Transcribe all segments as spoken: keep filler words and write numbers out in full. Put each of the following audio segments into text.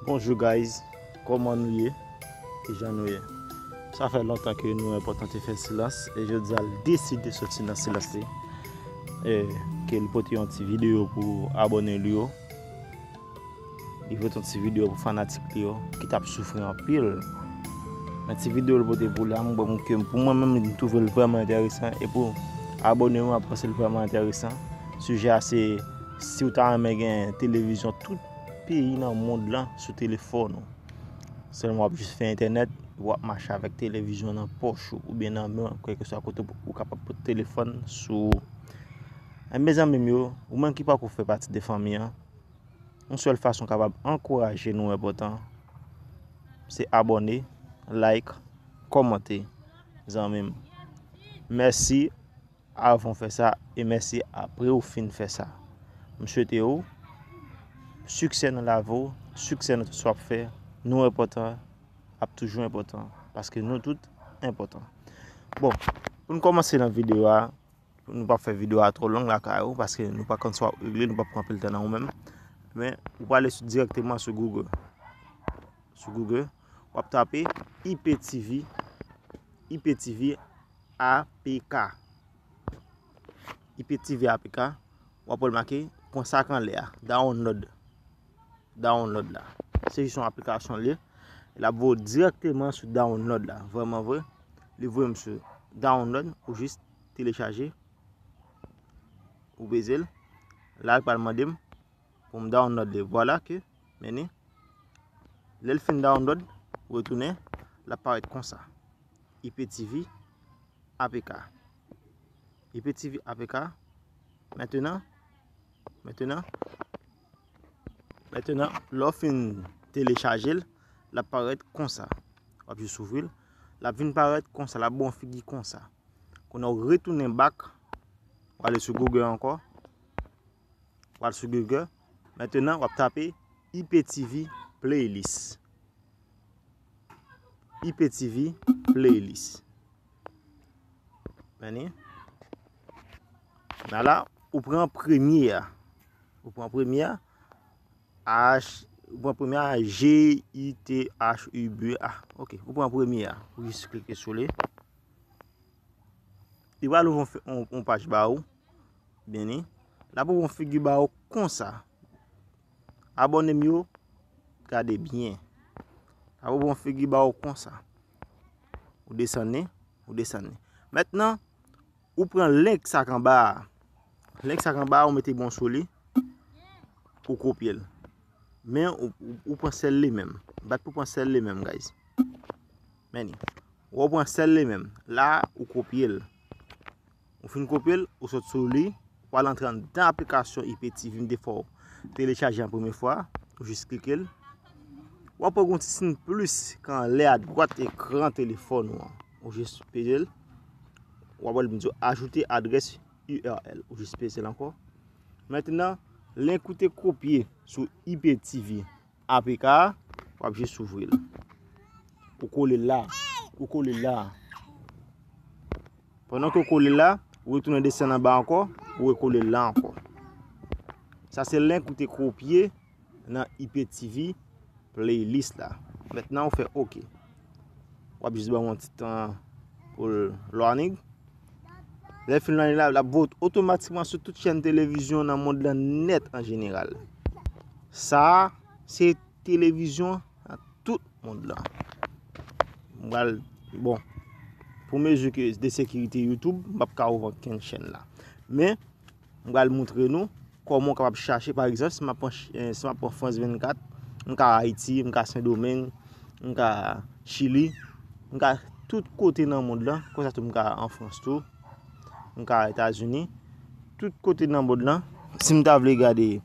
Bonjou guys, kòman nou ye? Kijan nou ye? Sa fè lontan ke Nou Enpòtan te fè silans e jodi a l deside soti nan silans li. E ke l pote yon ti videyo pou abòne li yo. Li pote yon ti videyo pou fanatik li yo ki t ap soufri anpil. Men ti videyo l pote pou la, mwen, mwen, ke pou mwen menm, m twouve l vrèman enteresan. E pou abòne yo, m ap panse l vrèman enteresan. Sijè a se si w ta renmen gen televizyon tout peyi nan mond lan sou telefòn ou. Sèlman w ap jis fè entènèt, w ap mache avèk televizyon nan pòch ou oubyen nan men w, kèlkeswa kote ou kapab pote telefòn sou ou. E mezanmi m yo, ou menm ki pako fè pati de fanmi an, yon sèl fason w kapab ankouraje Nou Enpòtan, se abòne, like, kòmante, zanmi m. Mèsi avan w fè sa e mèsi apre w fin fè sa. M swete w siksè nan lavi w, siksè nan tout sa w ap fè. Nou Enpòtan ap toujou enpòtan, paske nou tout enpòtan. Bon, pou n kòmanse nan videyo a, nou p ap fè videyo a twò long lakay ou, paske nou pa konn sa w ap regle, nou p ap pran anpil tan nan ou menm. Men, ou prale sou, dirèkteman sou Google. Sou Google, w ap tape I P T V, I P T V A P K. I P T V A P K, w ap wè l make, pwen sa k anlè a, download. Download la. Se jis yon aplikasyon l ye. L ap voye w dirèkteman sou download la. Vrèman vre, li voye m sou download, ou jis telechaje, ou peze l. La, l pral mande m pou m download li. Vwala ke, men ni, lè l fin download, retounen, l ap parèt konsa. I P T V A P K. I P T V A P K. Mentenan, mentenan, mentenan, lè w fin telechaje l, l ap parèt konsa. W ap jis ouvri l. L ap vin parèt konsa, l ap ba w yon figi konsa. Kounye a w retounen back, w ale sou Google ankò. W al sou Google. Mentenan, w ap tape I P T V playlist. I P T V playlist. Men ni. Nan la, ou pran premye a. Ou pran premye a. H, ou pran premye a, G I T H U B A. Ok, ou pran premye a. Ou jis klike sou li. Li pral ouvri yon, yon, yon paj ba ou. Byen ni. L ap ouvri yon figi ba ou konsa. Abòne m yo, gade byen. L ap ouvri yon figi ba ou konsa. Ou desann li, ou desann li. Mentnan, ou pran link sa k anba a. Link sa k anba a, ou mete bon sou li. Ou kopye l. Men ou, ou, ou pran sèl li menm. Bat pou pran sèl li menm, guys. Men ni. Ou pran sèl li menm. La, ou kopye l. Ou fin kopye l, ou sot sou li, w al antre anndan aplikasyon I P T V m te fè w telechaje an premye fwa, ou jis klike l. W ap wè gon ti siy plis k anlè adwat ekran telefòn ou an. Ou jis peze l. W ap wè l di w ajoute adrès U R L. Ou jis peze l ankò. Mentnan, link ou te kopye sou I P T V A P K a, w ap jis ouvri l. Ou kole l la. Ou kole l la. Pandan ke w kole l la, ou retounen desann anba ankò, ou rekole l la ankò. Sa se link ou te kopye nan I P T V playlist la. Mentnan ou fè ok. W ap jis ban yon ti tan pou l loading. Lè l fin loading la, l ap voye w otomatikman sou tout chèn televizyon nan mond lan nèt an jeneral. Sa a, se televizyon nan tout mond lan. M pral, bon, pou mezi ke de sekirite YouTube, m p ap ka ouvri okenn chèn la. Men, m pral montre nou kòman w kapab chache, pa egzanp, si m ap pran ch-, eh, si m ap pran France vennkat, m ka Ayiti, m ka Sendomeng, m ka Chili, m ka tout kote nan mond lan, konsa tou m ka an Frans tou, m ka Etazini, tout kote nan mond lan. Si m ta vle gade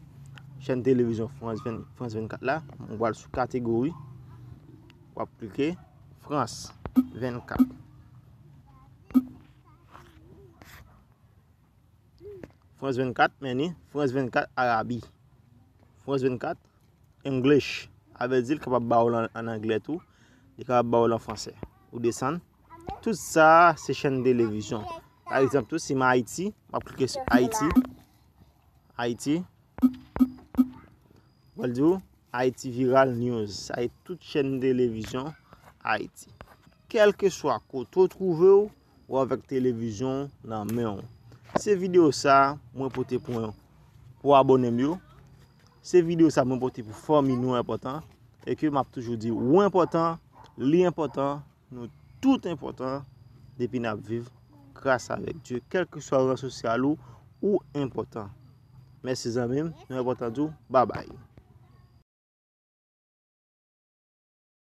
chèn televizyon France ven, France vennkat la, m pral sou kategori, w ap klike France vennkat. France vennkat, men ni, France vennkat Arabi. France vennkat English. Sa vle di l kapab ba w l an, an anglè tou, li kapab ba w l an fransè. Ou desann. Tout sa se chèn televizyon. Pa egzanp tou, si m Ayiti, m ap klike sou Ayiti. Ayiti. Mwen di w, Ayiti Viral News, sa e tout chèn televizyon Ayiti. Kèlkeswa kote w twouve w, ou avèk televizyon w nan men w. Se videyo sa a mwen pote pou, pou abòne m yo. Se videyo sa a mwen pote pou fanmi nou enpòtan. E ke m ap toujou di, ou enpòtan, li enpòtan, nou tout enpòtan depi n ap viv gras avèk Dye. Kèlkeswa ran sosyal ou, ou enpòtan. Mèsi zanmi m, nou enpòtan tou. Babay.